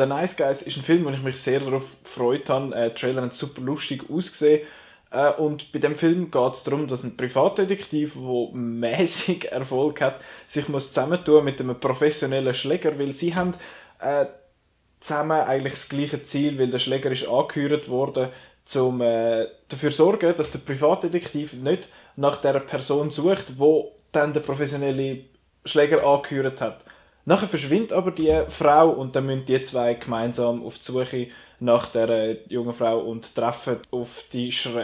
«The Nice Guys» ist ein Film, wo ich mich sehr darauf gefreut habe. Die Trailer haben super lustig ausgesehen. Und bei dem Film geht es darum, dass ein Privatdetektiv, der mäßig Erfolg hat, sich muss zusammentun mit einem professionellen Schläger, weil sie haben zusammen eigentlich das gleiche Ziel, weil der Schläger ist angeheuert worden, um dafür zu sorgen, dass der Privatdetektiv nicht nach der Person sucht, wo dann der professionelle Schläger angeheuert hat. Nachher verschwindet aber die Frau und dann müssen die zwei gemeinsam auf die Suche nach der jungen Frau und treffen auf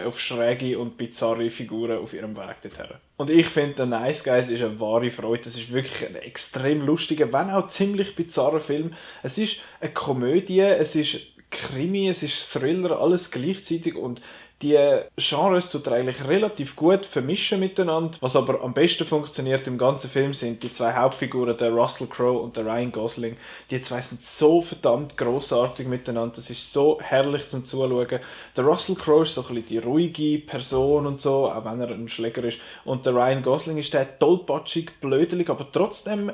auf schräge und bizarre Figuren auf ihrem Weg dorthin. Und ich finde, «The Nice Guys» ist eine wahre Freude. Das ist wirklich ein extrem lustiger, wenn auch ziemlich bizarrer Film. Es ist eine Komödie, es ist Krimi, es ist Thriller, alles gleichzeitig und die Genres tut er eigentlich relativ gut vermischen miteinander. Was aber am besten funktioniert im ganzen Film sind die zwei Hauptfiguren, der Russell Crowe und der Ryan Gosling. Die zwei sind so verdammt grossartig miteinander. Das ist so herrlich zum Zuschauen. Der Russell Crowe ist so ein bisschen die ruhige Person und so, auch wenn er ein Schläger ist. Und der Ryan Gosling ist der tollpatschig, blödelig, aber trotzdem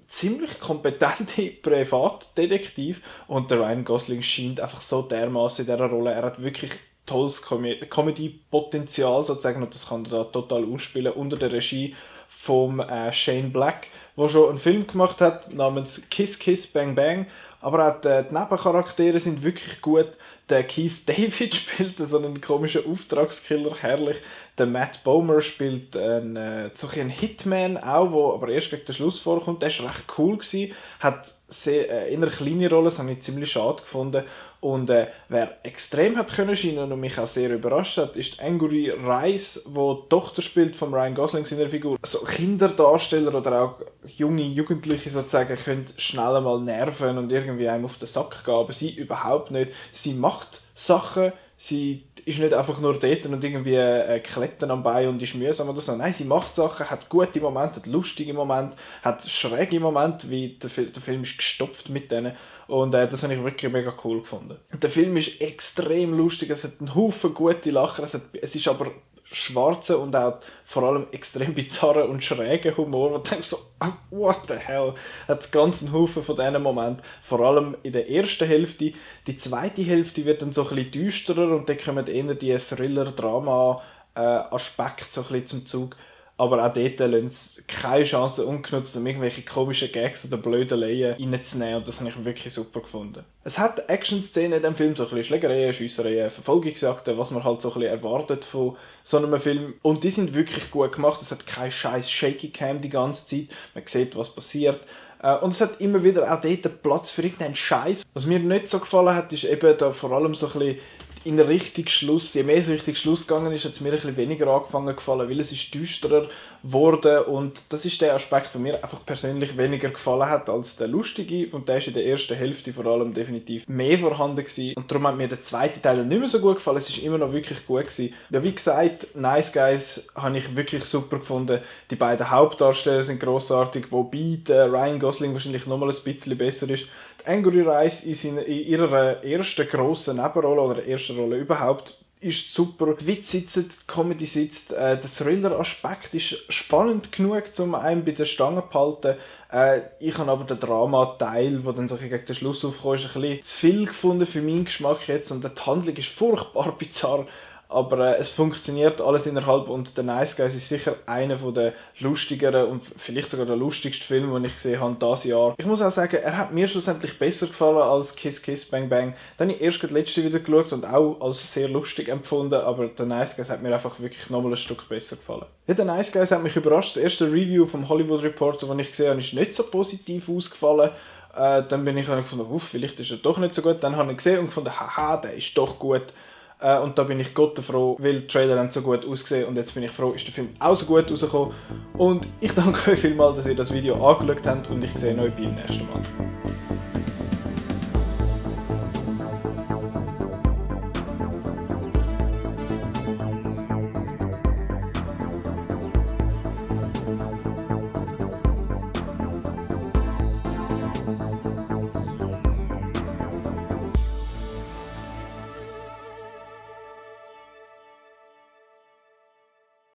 ziemlich kompetente Privatdetektiv. Und der Ryan Gosling scheint einfach so dermaßen in dieser Rolle. Er hat wirklich tolles Comedy-Potenzial sozusagen und das kann er da total ausspielen unter der Regie von Shane Black, der schon einen Film gemacht hat namens Kiss Kiss Bang Bang, aber auch die Nebencharaktere sind wirklich gut. Der Keith David spielt so einen komischen Auftragskiller, herrlich. Der Matt Bomer spielt so einen Hitman auch, der aber erst gegen den Schluss vorkommt. Der war recht cool gewesen, hat eher eine kleine Rolle, das habe ich ziemlich schade gefunden. Und wer extrem hat können scheinen und mich auch sehr überrascht hat, ist Angourie Rice, die Tochter spielt von Ryan Gosling seiner Figur. So Kinderdarsteller oder auch junge Jugendliche sozusagen können schnell mal nerven und irgendwie einem auf den Sack gehen, aber sie überhaupt nicht. Sie macht Sachen, sie ist nicht einfach nur dort und irgendwie klettern am Bein und ist mühsam oder so. Nein, sie macht Sachen, hat gute Momente, hat lustige Momente, hat schräge Momente, wie der Film ist gestopft mit denen. Und das habe ich wirklich mega cool gefunden. Der Film ist extrem lustig, es hat einen Haufen gute Lacher, es ist aber schwarzen und auch vor allem extrem bizarren und schrägen Humor, wo du denkst so, what the hell, hat ganz einen Haufen von diesen Momenten, vor allem in der ersten Hälfte. Die zweite Hälfte wird dann so ein bisschen düsterer und dann kommen eher die Thriller-Drama-Aspekte so ein bisschen zum Zug. Aber auch dort lassen sie keine Chance ungenutzt, um irgendwelche komischen Gags oder Blödeleien reinzunehmen. Und das habe ich wirklich super gefunden. Es hat Action-Szenen in diesem Film, so ein bisschen Schlägereien, Schiessereien, Verfolgungsjagden, was man halt so ein bisschen erwartet von so einem Film. Und die sind wirklich gut gemacht. Es hat keine scheiß Shaky Cam die ganze Zeit. Man sieht, was passiert. Und es hat immer wieder auch dort Platz für irgendeinen Scheiß. Was mir nicht so gefallen hat, ist eben da vor allem so ein bisschen in Richtung Schluss, je mehr es Richtung Schluss gegangen ist, hat es mir ein bisschen weniger angefangen gefallen, weil es ist düsterer geworden und das ist der Aspekt, der mir einfach persönlich weniger gefallen hat als der lustige und der ist in der ersten Hälfte vor allem definitiv mehr vorhanden gewesen. Und darum hat mir der zweite Teil nicht mehr so gut gefallen, es ist immer noch wirklich gut gewesen. Ja, wie gesagt, Nice Guys habe ich wirklich super gefunden, die beiden Hauptdarsteller sind grossartig, wobei der Ryan Gosling wahrscheinlich nochmal ein bisschen besser ist. Die Angourie Rice in ihrer ersten grossen Nebenrolle oder der ersten Rolle überhaupt ist super. Die Witz sitzt, die Comedy sitzt, der Thriller-Aspekt ist spannend genug, um einen bei der Stange zu behalten. Ich habe aber den Drama-Teil, der dann so gegen den Schluss aufkam, ist ein bisschen zu viel gefunden für meinen Geschmack jetzt und die Handlung ist furchtbar bizarr. Aber es funktioniert alles innerhalb und «The Nice Guys» ist sicher einer der lustigeren und vielleicht sogar der lustigste Film, den ich gesehen habe dieses Jahr. Ich muss auch sagen, er hat mir schlussendlich besser gefallen als «Kiss Kiss Bang Bang». Dann habe ich erst das letzte wieder geschaut und auch als sehr lustig empfunden, aber «The Nice Guys» hat mir einfach wirklich nochmal ein Stück besser gefallen. Ja, «The Nice Guys» hat mich überrascht. Das erste Review vom Hollywood Reporter, das ich gesehen habe, ist nicht so positiv ausgefallen. Dann bin ich gefunden, vielleicht ist er doch nicht so gut. Dann habe ich gesehen und gefunden, haha, der ist doch gut. Und da bin ich Gott froh, weil die Trailer haben so gut ausgesehen und jetzt bin ich froh, ist der Film auch so gut rausgekommen. Und ich danke euch vielmals, dass ihr das Video angeschaut habt und ich sehe euch beim nächsten Mal.